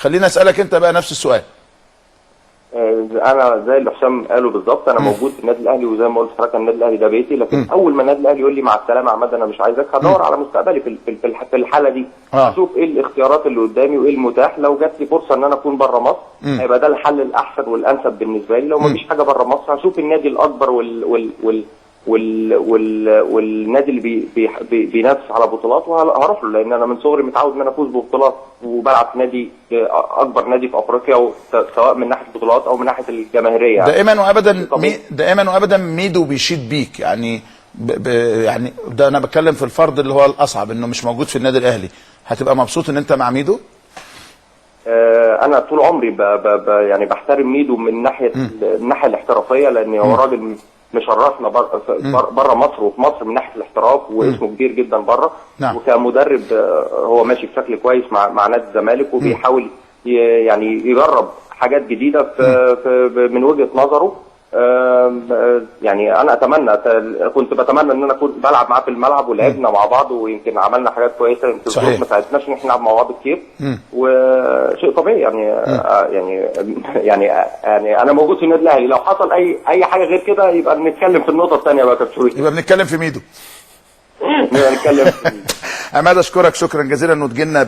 خلينا اسالك انت بقى نفس السؤال. انا زي اللي حسام قاله بالظبط، انا موجود في النادي الاهلي، وزي ما قلت لحضرتك النادي الاهلي ده بيتي، لكن اول ما النادي الاهلي يقول لي مع السلامة يا عماد انا مش عايزك، هدور على مستقبلي في الحالة دي. اشوف ايه الاختيارات اللي قدامي وايه المتاح. لو جات لي فرصة ان انا اكون بره مصر هيبقى ده الحل الاحسن والانسب بالنسبة لي. لو ما فيش حاجة بره مصر هشوف النادي الاكبر وال وال وال وال وال والنادي اللي بينافس على بطولات وهروح له، لان انا من صغري متعود ان انا افوز ببطولات، وبلعب في نادي اكبر نادي في افريقيا، سواء من ناحية البطولات او من ناحية الجماهيرية يعني. دائما وابدا دائما وابدا ميدو بيشيد بيك يعني، يعني ده انا بتكلم في الفرد اللي هو الاصعب انه مش موجود في النادي الاهلي. هتبقى مبسوط ان انت مع ميدو؟ انا طول عمري يعني بحترم ميدو من ناحية الناحية الاحترافية، لان هو راجل مشرفنا بره مصر وفي مصر من ناحية الاحتراف، واسمه كبير جدا بره. نعم. وكمدرب هو ماشي بشكل كويس مع نادي الزمالك، وبيحاول يعني يجرب حاجات جديدة في من وجهه نظره. يعني انا اتمنى، كنت بتمنى ان انا كنت بلعب معاه في الملعب، ولعبنا مع بعض ويمكن عملنا حاجات كويسة، يمكن الظروف ما ساعدتناش ان احنا نلعب مع بعض كتير، وشيء طبيعي يعني. يعني يعني يعني انا موجود في النادي الاهلي، لو حصل اي حاجة غير كده يبقى بنتكلم في النقطة الثانية بقى يا كابتن شوقي. يبقى بنتكلم في ميدو. نبقى نتكلم في ميدو. عماد اشكرك شكرا جزيلا وتجينا.